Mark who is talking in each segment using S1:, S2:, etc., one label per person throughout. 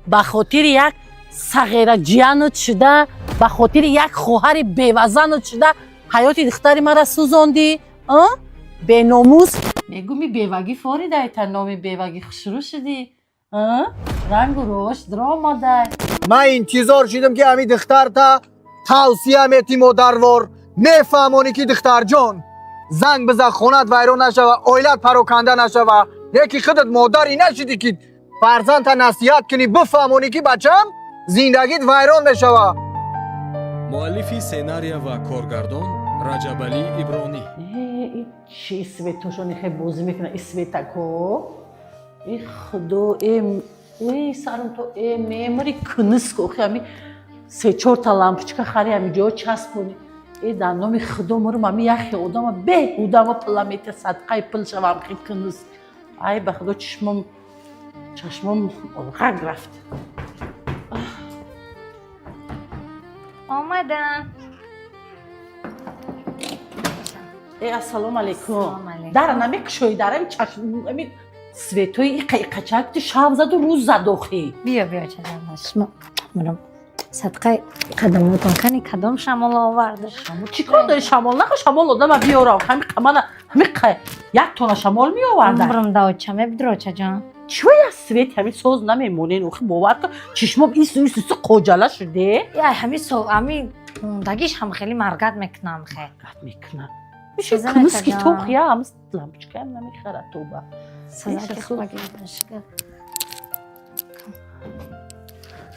S1: Ба хотири як сағера ҷиянат шуда, ба хотири як хоҳари бевазанат шуда, ҳаёти духтари мара сӯзондӣ, а? Беномус! Мегӯми, бевагӣ форидай, та номи бевагӣ хушрӯ шудӣ, а? Рангу роваш даромадай.
S2: Ман интизор шидам, ки ҳами духтарта тавсия метӣ, модарвор мефаҳмонӣ, ки духтарҷон, занг биза, хонат вайрон нашава, оилат пароканда нашава. Яки худат модарӣ нашидӣ, ки фарзандта насиҳат кунӣ, бифаҳмонӣ, ки бачам, зиндагит вайрон мешава.
S3: Муаллифи сценария ва коргардон Раҷабалӣ Ибронӣ.
S1: Э, чи светошони хе бозӣ мекунад, и светако, и худо, э сарам то э мемари куниск. Охи, ами се-чорта лампочка хари, ами ҷо часпони. Э, дар номи худо мурум, ами яхе одама беҳудама пула мета, садқаи пул шавам. Хи куниск, ай ба худо, чишмом чашмом ғаг рафт.
S4: Омадам.
S1: Э, ассалому алайкум.
S4: Ассалому алайкум.
S1: Дара намекушои, дарами чашм, ами светои иқа иқачак ти шаб заду рӯз зад охи.
S4: Биё, биё, чаҷан, шумо мурам, садқаи қадамотон, кани кадом шамол овард?
S1: Шамол чӣ кор дори? Шамол нахо, шамол одама биёрам, ҳами қамана, ҳами як тона шамол меоварда.
S4: Мурам да, оча мебидро, очаҷон.
S1: Чӣ я свет ҳами соз намемонен охи, бовар кун, чишмом ису ису ису қоҷала шуде.
S4: Я ҳами со ами мондагиш ҳам хеле маргат мекунам хе.
S1: Гат мекунам.
S4: Соза.
S1: Кунуски.
S4: Начаҷон.
S1: Тох я ҳам лампочкаям намехара, тоба.
S4: Созаки.
S1: Иша.
S4: Хуба гирифташка.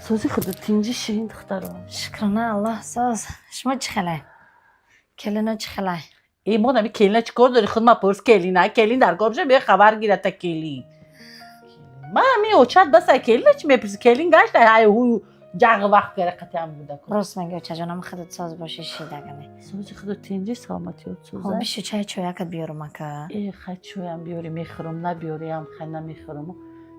S1: Сози худо, тинҷи ширин, духтаро?
S4: Шукрана Аллоҳ, соз. Шумо чӣ хелай? Келино чӣ хелай?
S1: Э, мо нами келина чӣ кор дори? Худ ма пурс, келина, келин дар кор боша, бия хабар гирата келин. Ма ами очат баса, келина чӣ мепурси? Келин гашта, ҳай ҳую ҷағ вақт гара қатиам буда.
S4: Рост меги, очаҷонам, худат соз боши, шидагане.
S1: Сози худо, тинҷи, саломатиёт.
S4: Хоб.
S1: Соза.
S4: Бишу, чай чоякат биёрум, ака.
S1: Э, хай, чоям биёри, мехӯрам, набиёриам, хай, намехӯрам.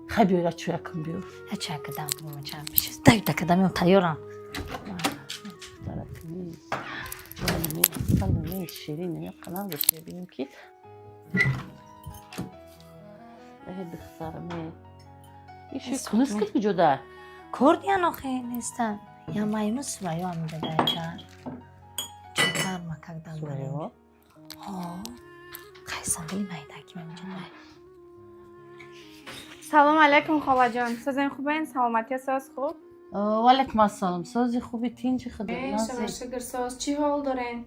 S1: Хай, биёра, чоякам биёр.
S4: Я чояка дам кунам, оча. Бишу, дай такадам тайёрам.
S1: Духтаракни, ҷонами, асалами, ширинами, қалам дошта бинем, ки э, духтарами, иши кунискит куҷода?
S4: Кордиян охе, нестан. Я майму Сурайё ам дадача. Чокар макак дам.
S1: Сурайё?
S4: Ҳо. Қайсандили майдаки мемиҷадай.
S5: Салом алайкум, холаҷон, созен, хубен, саломатия соз, хуб?
S1: Ваалайкум ассалом, сози, хуби, тинҷи, худо.
S5: Шумо шукр, соз. Чӣ ҳол дорен?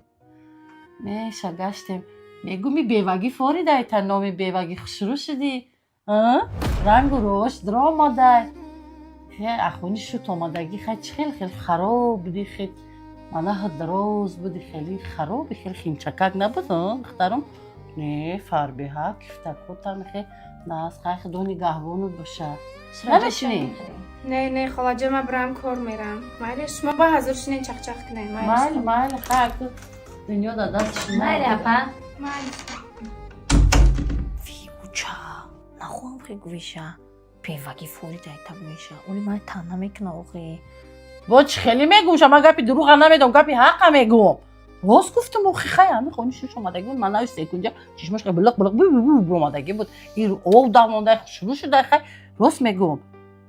S1: Меша, гаштем. Мегӯми, бевагӣ форидай, та номи бевагӣ хушрӯ шудӣ, а? Рангу роваш даромадай. Хе, ахони шуд омадагӣ, хай, чӣ хел хел хароб будӣ, хел манаҳа дароз будӣ, хеле хароби, хеле химчакак набуд, а, духтарам? Не, фарбеҳа, кифтакотам хе нас, хай, худо нигаҳбонут боша. Намешинӣ?
S5: Не, не, холаҷон, ман бирам, кор мерам. Майли, шумо ба ҳазур шинен, чақчақ кунен.
S1: Майли, майли, хай, аку дунё да даст шумо.
S4: Майли, апа.
S5: Майли.
S4: Фигуча. Нахоҳам хе гӯиша. Бевагӣ форидай та гӯиша. Оли ман тан намекуна охе.
S1: Бо чӣ хеле мегӯша? Ман гапи дурӯға намедом, гапи ҳақа мегӯм. Рост гуфтам охи, хай, ҳами хони шуш омадагӣ буд, ман нави секунҷа чишмаш билиқ билиқ бу бу бу омадагӣ буд, ин ов давондай, хушрӯ шудай. Хай, рост мегӯм,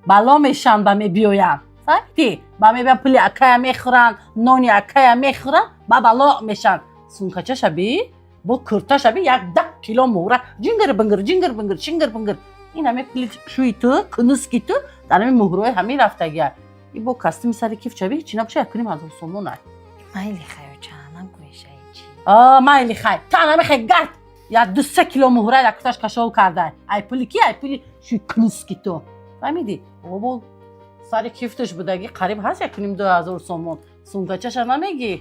S1: бало мешан, ба мебиёянд, фаҳмидӣ? Ба мебиён, пули акая мехӯранд, нони акая мехӯранд, ба бало мешанд. Сумкача шаби бо курта шаби, як 10 кило муҳра, ҷингир бингир, ҷингир бингир, чингир бингир. Ин ҳаме пули шӯи ту, кунуски ту, дар ҳами муҳрои ҳамин рафтагия. И бо костюми сари киф чаби, ҳечи набоша, 1,5 ҳазор сомон ай.
S4: Майли, хай, оча, нагӯиша ҳечи.
S1: А, майли, хай, та намехай, гард як ду се кило муҳра як куташ кашол кардай. Ай пули ки? Ай пули шӯи кунуски ту, фаҳмидӣ? Обо сари кифташ будагӣ, қариб ҳаст 1,5-2 ҳазор сомон. Сумкачаша намегӣ?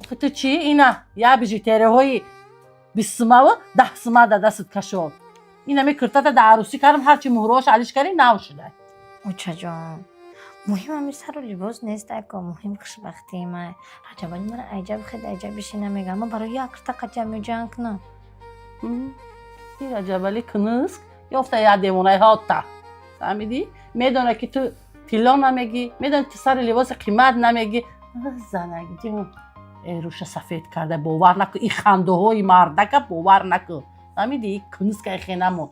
S1: Охи, ту чӣ? Ина як бижутерияҳои 20 сумаву 10 сума да дастат кашол. Ин ами киртата да арӯсӣ кардам, ҳарчи муҳроаш алиш кардӣ, нав шудай.
S4: Очаҷон, муҳим ҳами сару либос нест, ако, муҳим хушбахтии ман. Раҷабали мара айҷаб хед айҷабиши намегам. Ман барои як кирта қатиам ҷанг кунам?
S1: Ин Раҷабали кунуск ёфта, як девонаи ҳотта, фаҳмидӣ? Медона, ки ту тилло намегӣ, медона, ту сари либоси қимат намегӣ. Занак ҷон, э, рӯша сафед карда, бовар накун, ин хандаҳои мардака бовар накун, фаҳмидӣ? Кунуска хе намон.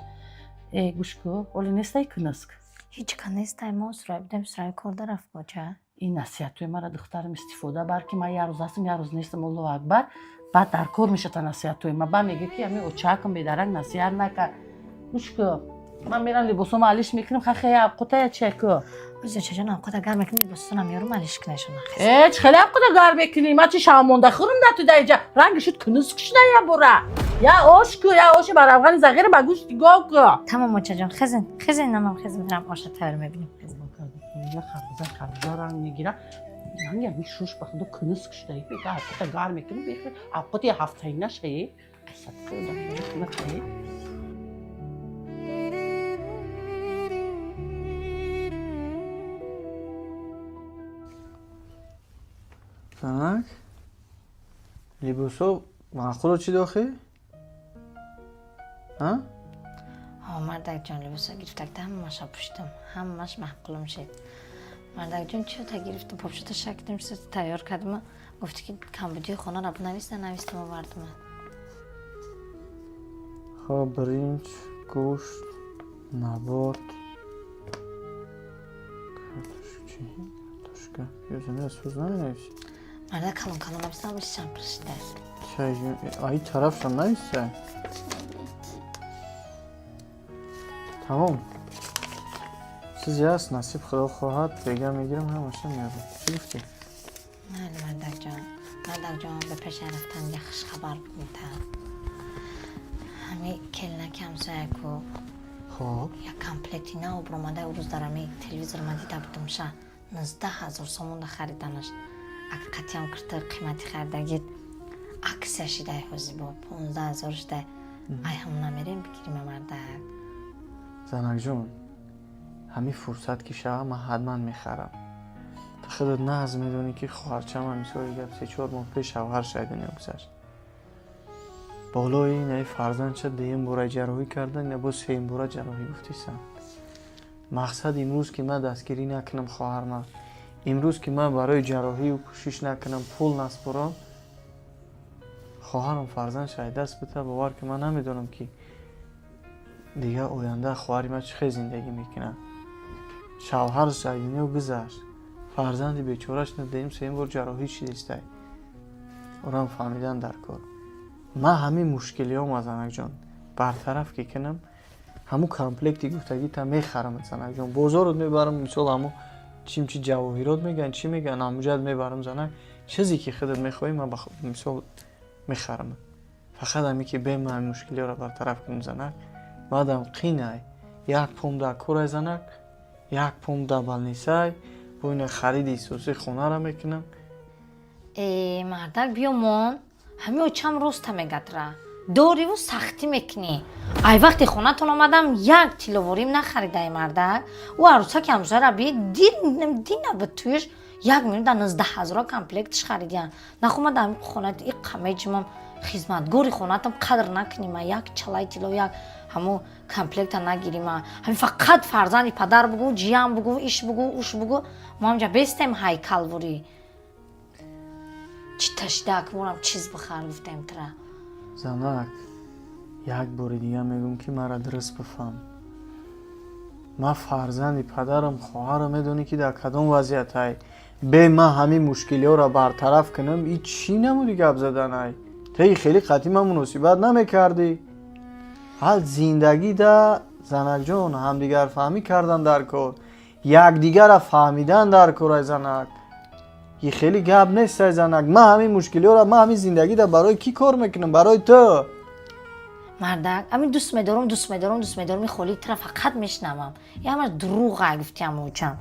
S1: Э, гӯш ку, ҳоле нестай кунуск.
S4: Ҳеҷ ка нестай, мо сурай будем, сурай кор дарафт боча.
S1: Ин насиҳатҳои мара, духтарам, истифода бар, ки ман як рӯз ҳастам, як рӯз нестам, Аллоҳу акбар. Баъд дар кор мешата насиҳатҳои ма. Ба мега, ки ами очакам бедарак насиҳат накард. Гӯш ку, ман мерам, либосома алиш мекунам. Хахе, авқотая чеку.
S4: Ози, очаҷон, авқота гарм мекунӣ, либосатонам меёрум, алиш кунашона.
S1: Э, чӣ хеле авқота гарм мекунӣ? Ман чи шавмонда хӯрум да ту даиҷа? Ранги шуд кунуск шуда. Я бура, я ош ку, я оши ба равғани зағира, ба гӯшти гов ку.
S4: Тамом, очаҷон, хезин, хезин, намам хезин, мерам оша тайёр мебинем, хезин.
S1: Харбуза, харбуза ранг мегира. Ранги ами шуш, ба худо, кунуск шуда. Авқота гарм мекунӣ, бехӯр авқоти ҳафтаина шаи садқи.
S6: Занак, либосо маъқуло чӣ дохӣ? А?
S4: Ҳо, мардакҷон, либосо гирифтакта, ҳамаша пӯштам, ҳамаш маъқулам шид. Мардакҷон, чита гирифтам, попшота шакдим, тайёр кардам. Гуфти, ки камбудии хонаро бинавис, нанавистам, овардама.
S6: Хоб, биринҷ, гӯшт, набот, картошка, чӣ? Картошка, пиёз, амира сӯз наменависӣ?
S4: Мардак, калон калон навистам, шампиршида.
S6: Чай, аи тарафшам нависай. Тамом. Чизе ҳаст, насиб, худо хоҳад, бега мегирам, ҳамаша меёбам. Чӣ гуфтӣ?
S4: Майли, мардакҷон. Мардакҷон, ба пеша рафтан як хушхабар бигӯта. Ҳами келинаки ҳамсояку
S6: Хоб.
S4: як комплекти нав баромада. Рӯз дар ами телевизор ма дида будумша, 19 000 сомонда хариданаш. Ак қатиам кирта қимати харидагит аксия шидай, ҳози бо 15 000 шидай. Ай, ҳамона мерем, бигирима, мардак.
S6: Занакҷон, ҳамин фурсат ки шава, ман ҳатман мехарам. Ту худат нағз медонӣ, ки хоҳарчам мисоли гап 3-4 моҳ пеш шавҳар шайдани гузашт. Болои ин ай фарзандча дуюм бора ҷарроҳӣ кардан, ина боз сеюм бора ҷарроҳӣ гуфтисам. Мақсад, имрӯз ки ман дастгирӣ накунам хоҳарма, имрӯз ки ман барои ҷарроҳию кӯшиш накунам, пул наспорам, хоҳарам фарзанд шай даст бита. Бовар ки, ман намедонам, ки дигар оянда хоҳари ман чӣ хел зиндагӣ мекунад. Шавҳараш аз дунё гузашт, фарзанди бечораш дуюм сеюм бор ҷарроҳӣ шидистай. Орам фаҳмидан дар кор. Ман ҳамин мушкилиҳома, занакҷон, бартараф ки кунам, ҳамун комплекти гуфтагита мехарам, занакҷон. Бозорот мебарам, мисол, ҳамун чимчи ҷавоҳирот мегӯянд, чӣ мегӯянд, ҳамуҷад мебарам, занак. Чизе ки худат мехоҳӣ, ман мисол мехарам. Фақат ҳаме ки бе ман ҳамин мушкилиҳоро бартараф кунам, занак. Баъдам қинай, як пом дар корай, занак, як пом дар больницай, бо ина хариди исосии хонаро мекунам.
S4: Э, мардак, биёмон, ҳами очам роста мегатра. Дориву сахтӣ мекунӣ. Ай вақте хонатон омадам, як тилловорим нахаридаи, мардак. Ӯ арӯсаки ҳамсояра би дина ба туиш 1 миллион да 19 ҳазора комплектш харидиян. Нахомада ҳами хонат иққа меҷимам, хизматгори хонатам қадр накунима, як чалаи тилло, як ҳамо комплекта нагирима. Ҳами фақат фарзанди падар бугӯ, ҷиям бугӯ, иш бугӯ, уш бугӯ. Мо ҳамҷа бестем ҳайкалворӣ. Чӣ ташидаак морам, чиз бихар гуфтем тра.
S6: Занак, як бори дига мегӯм, ки маро дуруст бифаҳм. Ман фарзанди падарам, хоҳарам, медонӣ, ки дар кадом вазъиятай. Бе ман ҳамин мушкилиҳоро бартараф кунам, и чӣ намуди гап заданай? Теи хеле қатъи ман муносибат намекардӣ. Ҳал зиндагида, занакҷон, ҳамдигарфаҳмӣ кардан дар кор, якдигарра фаҳмидан дар кор, ай занак. И хеле гап нест, ай занак. Ман ҳамин мушкилиҳоро, ман ҳамин зиндагида барои кӣ кор мекунам? Барои ту.
S4: Мардак, ҳамин дӯст медорам, дӯст медорам, дӯст медорам, и холии тира фақат мешунавам. И ҳамаш дурӯғ гуфтиам очам.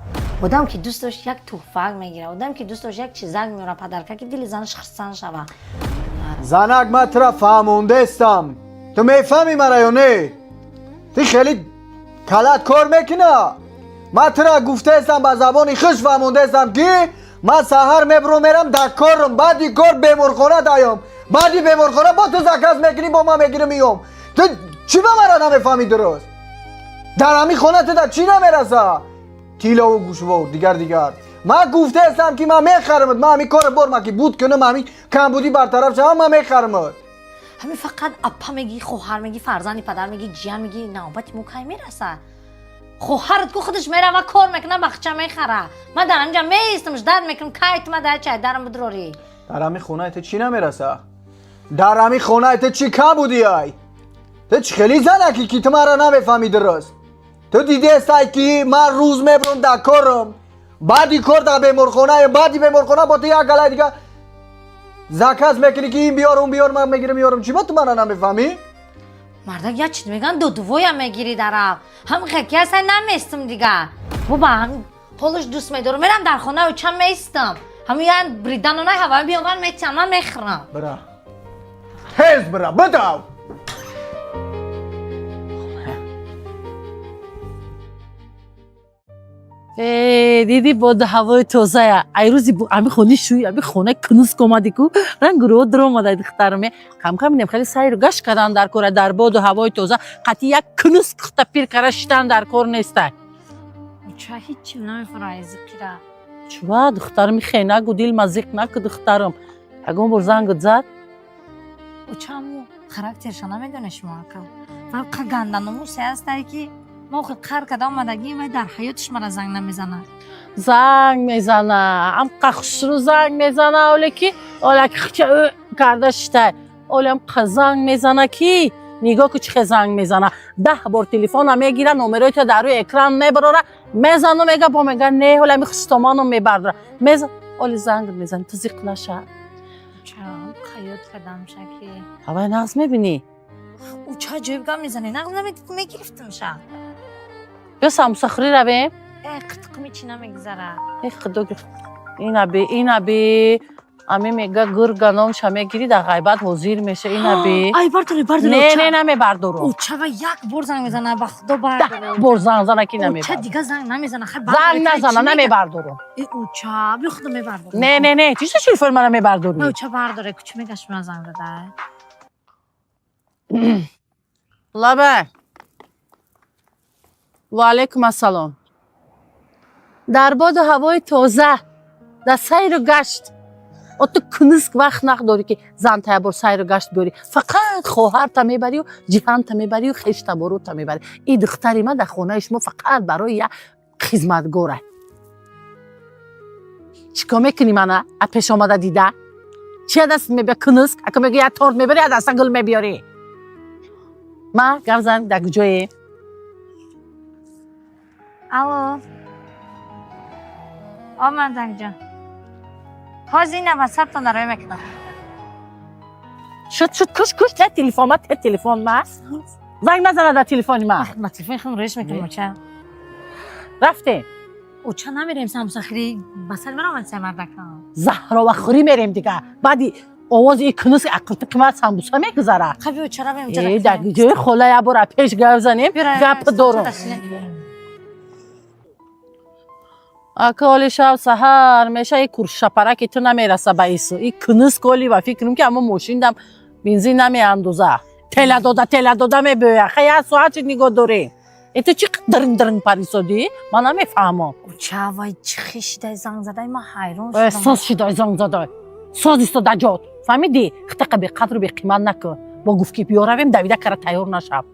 S4: Одам ки дӯст дошт, як тӯҳфак мегирад, одам ки дӯст дошт, як чизак меорад, подарка, ки дили занаш хурсанд шава.
S2: Занак, ман тура фаҳмондестам. Ту мефаҳмӣ мара ё не? Ту хеле калат кор мекуна. Ман тура гуфтаестам, ба забони хуш фаҳмондаестам, ки ман саҳар мебурам, мерам дар корам, баъди кор беморхона даём, баъди беморхона бо ту заказ мекунӣ, бо ман мегирам, меём. Ту чӣ ба мара намефаҳмӣ дуруст? Дар ҳамин хона ту дар чӣ намераса? Тиллову гӯшвор, дигар дигар. Ман гуфтаестам, ки ман мехарамат. Ман ҳамин кори бор, ман ки буд кунам, ҳамин камбудӣ бартараф шавам, ман мехарамат.
S4: Ҳамин фақат апа мегӣ, хоҳар мегӣ, фарзанди падар мегӣ, ҷиян мегӣ, навбати мо кай мерасад? Хоҳарат ку худаш мерава, кор мекуна, бахча мехара. Ман дар ҳамҷа меистам, ждать мекунам, кай ту ма дар чай дарам бидрорӣ.
S2: Дар ҳамин хонаи ту чӣ намераса? Дар ҳамин хонаи ту чӣ кам буди ай? Ту чӣ хеле занакӣ, ки ту маро намефаҳмӣ дуруст? Ту дидестай, ки ман рӯз мебурам дар корам, баъди кор дар беморхонаем, баъди беморхона бо ту як галаи дига заказ мекунӣ, ки ин биёр, он биёр, ман мегирам, меёрам. Чӣ ба ту мара намефаҳмӣ?
S4: Мардак, як чиз меган, додувоя мегирӣ дарав. Ҳам хеки ҳастай, наместам дига. Боба, ҳолаш дӯст медорам, мерам дар хона учам меистам. Ҳамун я бриданонай ҳава биёвар метиям, ман мехӯрам.
S2: Бира, тез бира, бидав.
S1: Э, диди, боду ҳавои тозая. Ай рӯзи ами хони шӯй, ами хона кунуск омади ку, ранг ро даромадай, духтарам. Камкам инем хеле сайру гашт кардан дар кора, дар боду ҳавои тоза. Қатъи як кунуск хта пир кара шитан дар кор нестай.
S4: Уча ҳичи намефура зиқира.
S1: Чува, духтарам, хе нагу, дил мазиқ наку, духтарам. Ягон бор зангат зад?
S4: Учаму характерша намедонеш шумо, ака. Фарқа ганданомусе ҳастай, ки мо хел қар када омадагӣ, вай дар ҳаётиш мара занг намезанад.
S1: Занг мезана, амқа хушрӯ занг мезана, оле ки ола ки хча ӯ карда шитай. Оле амқа занг мезана, ки нигоҳ ку, чӣ хел занг мезана. 10 бор телефона мегира, номерои то дар рӯи экран мебарора, мезану мега, бо мега не, ҳоле ами хустоману мебардора. Мезан, оле занг мезан, ту зиқ наша.
S4: Уча ҳаёт кардамша ки.
S1: Ҳавай нағз мебинӣ?
S4: Уча ҷоиб гап мезанӣ, нағз мегирифтамша.
S1: Биё самбусахӯрӣ равем.
S4: Э, қитқими чӣ намегузара.
S1: Э, худо, ина би, ина би, ами мега гурга номша мегирӣ, дар ғайбат ҳозир меша, ина би.
S4: Ай, бардоре, бардоре.
S1: Не, не, намебардорам.
S4: Уча ва як бор занг мезана, ба худо бардоре.
S1: Бор занг зана ки
S4: Уча
S1: намебардорам.
S4: Дига занг намезана, хай.
S1: Занг назана, намебардорам.
S4: Э, уча, биё, худо мебардорам.
S1: Не, не, не, чӣ телефони мана мебардорӣ?
S4: Не, уча, бардоре, кучи мегаш ман занг зада.
S1: Лабай. Ва алайкум ассалом. Дар боду ҳавои тоза, дар сайру гашт. О, ту куниск вақт нақдорӣ, ки занта як бор сайру гашт биёрӣ. Фақат хоҳарта мебарию, ҷиҳанта мебарию, хештаборута мебарӣ. И духтари ман дар хонаи шумо фақат барои як хизматгора. Чӣ кор мекунӣ мана а пеш омада дида? Чи даст мебия куниск? Ака мега як торт мебарӣ, як даста гул мебиёрӣ. Ма гап зан, дар куҷое?
S4: Алло. О, мардакҷон. Ҳозир ина ватсаптон дароя мекунам.
S1: Шуд, шуд, куш, куш, те телефон ма, те телефон ма. Занг назана дар телефони ма.
S4: Ма телефони худам роиш мекунам, уча.
S1: Рафтем.
S4: Уча, намерем самбусахӯрӣ, ба сари ман омад сай мардакам.
S1: Заҳровахӯрӣ мерем дига. Баъди овози и кунус ақлти қимат самбуса мегузара.
S4: Хай, биё, уча, равем.
S1: Э, дар ҷои хола як бор пеш гап занем, гап дорум. Ака, оли шаб саҳар меша, и куршапараки ту намераса ба ису. И кунус коли ба фикрам, ки аммо мошиндам бензин намеандоза. Тела дода, тела дода мебиёя. Хай, як соат чи нигоҳ дорем. Э, ту чӣ дыринг дыринг парисодӣ? Ман намефаҳмам.
S4: Уча, вай чӣ хишидай занг задай, ман ҳайрон
S1: Э,
S4: шудам.
S1: Соз шидай занг задай. Соз истода ҷот. Фаҳмидӣ? Хитақа беқадру беқимат накун. Бо гуфт, ки биё равем, давида кара тайёр нашав.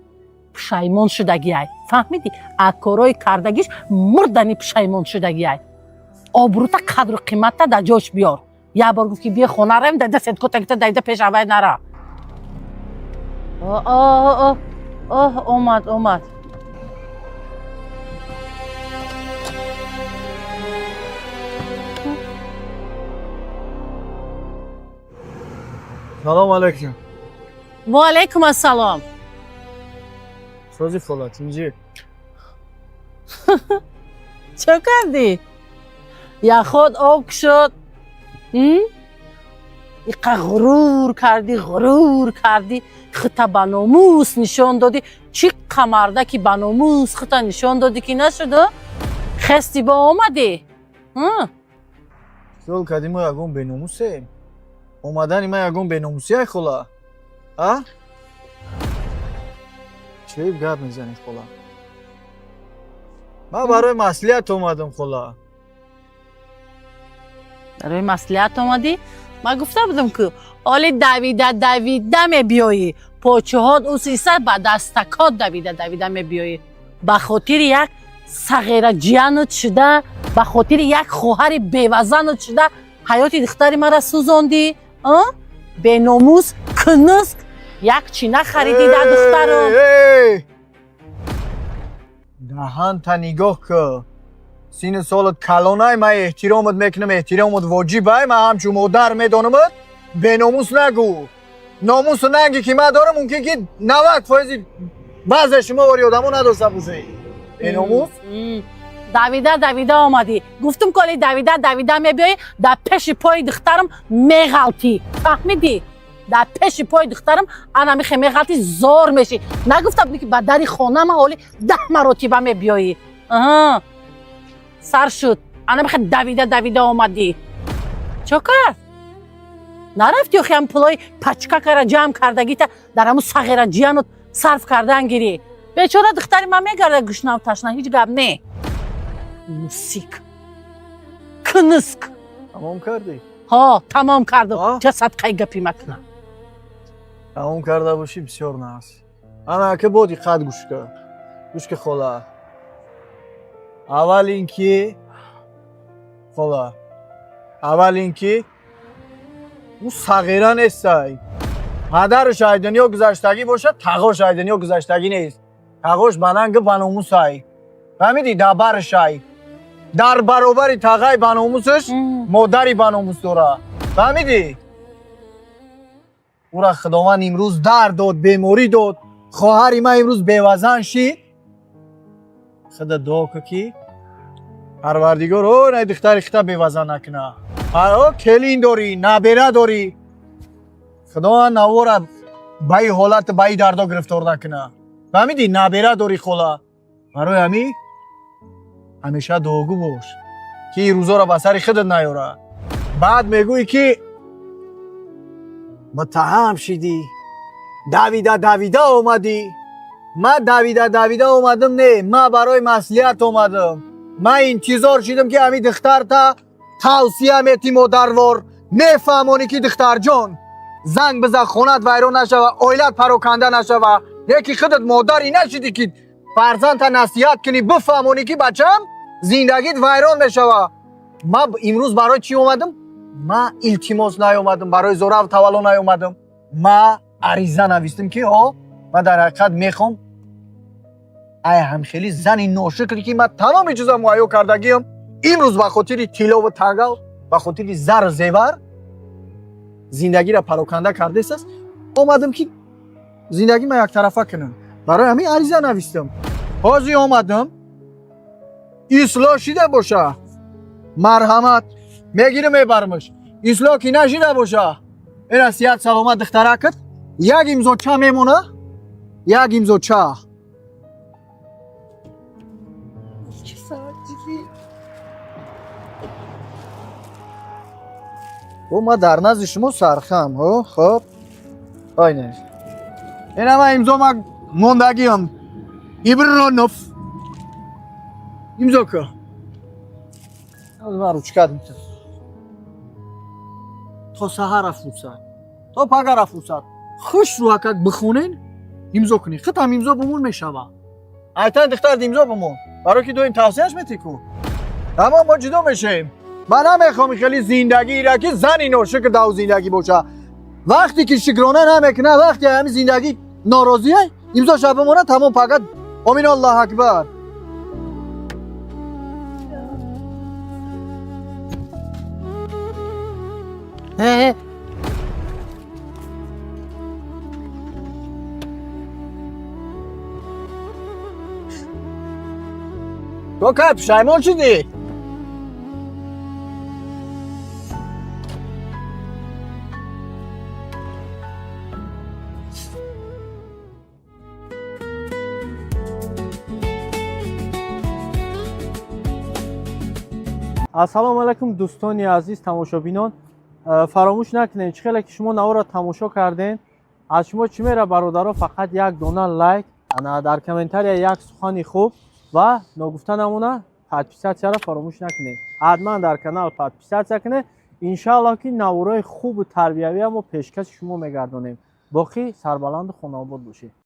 S1: Пушаймон шудагиай. Фаҳмидӣ? А корҳои кардагиш мурдани пушаймон шудагиай. Обрӯта, қадру қиматта дар ҷош биёр. Як бор гуфт, ки биё хона равем, давида сеткота давида пеш авай нара. О, оҳ, омад, омад.
S6: Салом алейкум.
S1: Ва алайкум ассалом.
S6: Сози, хола, тинҷӣ?
S1: Чо кардӣ? Яход об шуд. Иқа ғурур кардӣ, ғурур кардӣ, хита ба номус нишон додӣ. Чӣ қамарда ки ба номус хита нишон додӣ, ки нашуду? Хести бо омадӣ?
S6: Хиёл кардӣ, мо ягон беномусем? Омадани ман ягон беномусия, хола, а? Чииб гап мезанед, хола? Ман барои маслиҳат омадам, хола.
S1: Барои маслиҳат омадӣ? Ман гуфта будам, ки оли давида давида мебиёӣ, почуҳот усиса ба дастакот давида давида мебиёӣ, ба хотири як Сағира ҷиянат шуда, ба хотири як хоҳари бевазанат шуда, ҳаёти духтари мара сӯзондӣ? Беномус, кунуск, як чӣ нахаридӣ дар духтарам.
S2: Даҳанта нигоҳ кӯ. Синни солат калонай, ман эҳтиромат мекунам, эҳтиромат воҷибай, ман ҳамчун модар медонамат, беномус нагӯ. Номусу нанге ки ман дорам, мумкин ки 90% баъзе шумо вори одамо надошта бошед. Беномус?
S1: Давида давида омадӣ. Гуфтум, коли давида давида мебиёӣ, дар пеши пои духтарам меғалтӣ. Фаҳмидӣ? Дар пеши пои духтарам ана михе меғалтӣ, зор мешӣ. Нагуфта будӣ, ки ба дари хона ман ҳоли 10 маротиба мебиёӣ. Аҳа. Сар шуд. Ана михе давида давида омадӣ. Чо кард? Нарафти охи ҳам пулои пачкакара ҷамъ кардагита дар ҳамун сағира ҷиянут сарф кардан гирӣ. Бечора духтари ман мегарда гушнав ташна, ҳеҷ гап не. Мусик. Кунуск.
S2: Тамом кардӣ?
S1: Ҳо, тамом кардам.
S2: А?
S1: Ча садқаи гапи макунам.
S2: Тамом карда бошӣ, бисёр наст. Ана ака, бо диққат гӯш кун. Гӯш ки, хола. Аввал ин ки, хола, аввал ин ки ӯ сағира нестай. Падараш ай дунё гузаштагӣ бошад, тағош ай дунё гузаштагӣ нест. Тағош ба нанги ба номусай. Фаҳмидӣ? Дар баршай. Дар баробари тағаи ба номусаш модари ба номус дора. Фаҳмидӣ? Ӯра Худованд имрӯз дард дод, беморӣ дод. Хоҳари ман имрӯз бевазан шид. Худа дуо кӯ, ки Парвардигор о най духтари хита бевазан накуна. О келин дорӣ, набера дорӣ. Худованд навора ба ин ҳолат, ба ин дардо гирифтор накуна. Фаҳмидӣ? Набера дорӣ, хола. Барои ҳамин ҳамеша дуогӯ бош, ки ин рӯзоро ба сари худат наёра. Баъд мегӯӣ, ки муттаҳам шидӣ, давида давида омадӣ. Ман давида давида омадам не, ман барои маслиҳат омадам. Ман интизор шидам, ки ҳамин духтарта тавсия метӣ, модарвор мефаҳмонӣ, ки духтарҷон, занг биза, хонат вайрон нашава, оилат пароканда нашава. Яки худат модарӣ нашидӣ, ки фарзандта насиҳат кунӣ, бифаҳмонӣ, ки бачам, зиндагит вайрон мешава. Ман имрӯз барои чӣ омадам? Ман илтимос наёмадам, барои зорав тавалло наёмадам. Ман ариза навистам, ки ҳо, ман дар ҳақиқат мехоҳам ай ҳамхели зани ношукре, ки ман тамоми чиза муҳайё кардагиам, имрӯз ба хотири тиллову тангав, ба хотири зару зевар зиндагиро пароканда кардесаст, омадам, ки зиндагима яктарафа кунам. Барои ҳамин ариза навистам. Ҳозир омадам, ислоҳ шида боша, марҳамат, мегирам, мебарамаш. Ислоҳ ки нашида боша, ина сиҳат саломат духтаракат, як имзоча мемона, як имзоча.
S5: Чӣ саат дидӣ?
S2: О, ман дар назди шумо сархам. Ҳо, хоб, ойне, ина ман имзо ма мондагиам. Ибронов, имзо ка. Ман ручкат метам. То саҳара фурсат, то пагара фурсат. Хуш рӯҳакак бихонен, имзо кунӣ. Хитам имзо бумон, мешава. Айтан духтарат имзо бумон, барои ки доим тавсияш метӣ ку. Тамом, мо ҷудо мешавем. Ман намехоҳам хеле зиндагира, ки зани ношукр дар зиндагӣ боша. Вақте ки шукрона намекуна, вақте ҳамин зиндагӣ норозия, имзоша бимона, тамом, пагат омин, Аллоҳ акбар.
S1: Э,
S2: То кай пушаймон шудӣ?
S6: Ассалому алайкум, дӯстони азиз, тамошобинон. Фаромӯш накунед, чӣ хеле ки шумо наворо тамошо кардем, аз шумо чӣ мера, бародаро? Фақат як дона лайк, ана дар комментария як сухани хуб ва ногуфта намона, подписатсияро фаромӯш накунед. Ҳатман дар канал подписатсия кунед. Иншааллоҳ, ки наворои хубу тарбиявия мо пешкаши шумо мегардонем. Боқӣ сарбаланду хонаобод бошед.